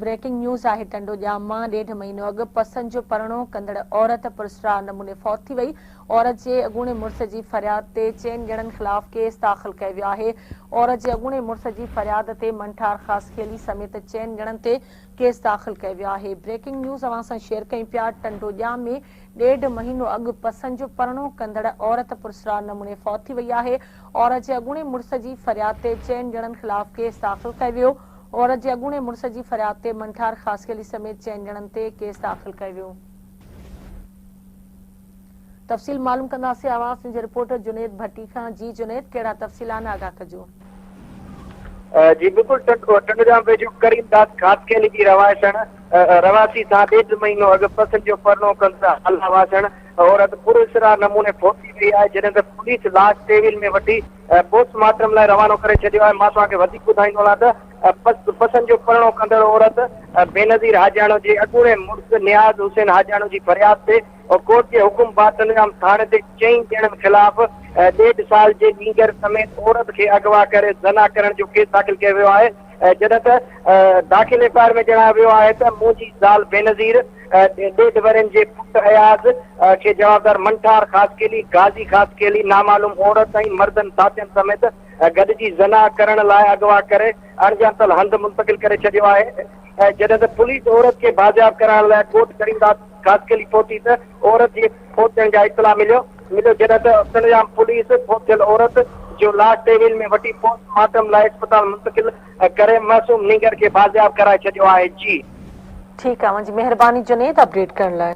Breaking news آهي ٽنڊو ڄام مان ڏيڍ مهينو اڳ پسند جو پرڻو ڪندڙ عورت پراسرار نموني فوت ٿي وئي، عورت جي اڳوڻي مڙس جي فرياد تي چئن ڄڻن خلاف ڪيس داخل ڪيو ويو آهي، عورت جي اڳوڻي مڙس جي فرياد تي منٺار خاصخيلي سميت چئن ڄڻن تي ڪيس داخل ڪيو ويو آهي، بريڪنگ نيوز اوهان سان شيئر ڪيون پيا ٽنڊو ڄام ۾ ڏيڍ مهينو اڳ پسند جو پرڻو ڪندڙ عورت پراسرار نموني فوت ٿي وئي آهي، عورت جي اڳوڻي مڙس جي فرياد تي چئن ڄڻن خلاف ڪيس داخل ڪيو ويو. عورت جي اڳوڻي مڙس جي فرياد تي منٺار خاصخيلي سميت چئن ڄڻن تي ڪيس داخل ڪيو ويو. تفصيل معلوم ڪنداسين آواز نيوز جي رپورٽر جنيد ڀٽي کان جي جنيد ڪهڙا تفصيل آهن آگاهه ڪجو. جي بلڪل ٽنڊوڄام ويجهو ڪريم داس خاصخيلي جي رهواسڻ رهواسي سان ڏيڍ مهينو اڳ پسند جو پرڻو ڪندڙ هالا واسڻ عورت پراسرار نموني فوت ٿي وئي آهي جڏهن ته پوليس لاش ٽيويل ۾ وٺي پوسٽ مارٽم لاء روانو ڪري ڇڏيو آهي، مان توهان کي وڌيڪ ٻڌائيندو هلان ته پسند جو پرڻو ڪندڙ عورت بينظير حاجاڻو جي اڳوڻي مڙس نياز حسين حاجاڻو جي فرياد تي ڪورٽ جي حڪم بعد ٽنڊوڄام ٿاڻي تي چئن ڄڻن خلاف ڏيڍ سال جي نينگر سميت عورت کي اغوا ڪري زنا ڪرڻ جو ڪيس داخل ڪيو ويو آهي جڏهن ته داخل ايف I R ۾ ڄاڻايو ويو آهي ته منهنجي زال بينظير ڏيڍ ورهين جي پٽ اياز کي جوابدار منٺار خاصخيلي، غازي خاصخيلي، نامعلوم عورت ۽ مردن ساٿين سميت گڏجي زنا ڪرڻ لاء اغوا ڪري اڻڄاتل هنڌ منتقل ڪري ڇڏيو آهي، جڏهن ته پوليس عورت کي بازياب ڪرائڻ لاء ڳوٺ ڪريمداد خاصخيلي پهتي ته عورت جي فوت ٿيڻ جا اطلاع مليو مليو جڏهن ته ٽنڊوڄام پوليس فوت ٿيل عورت جو لاش ٽيويل ۾ وٺي پوسٽ مارٽم لاء اسپتال منتقل ڪري معصوم نينگر کي بازياب ڪرائي ڇڏيو آهي جي. ٺيڪ آ اوهان جي مهرباني جنيد اپڊيٽ ڪرڻ لاء.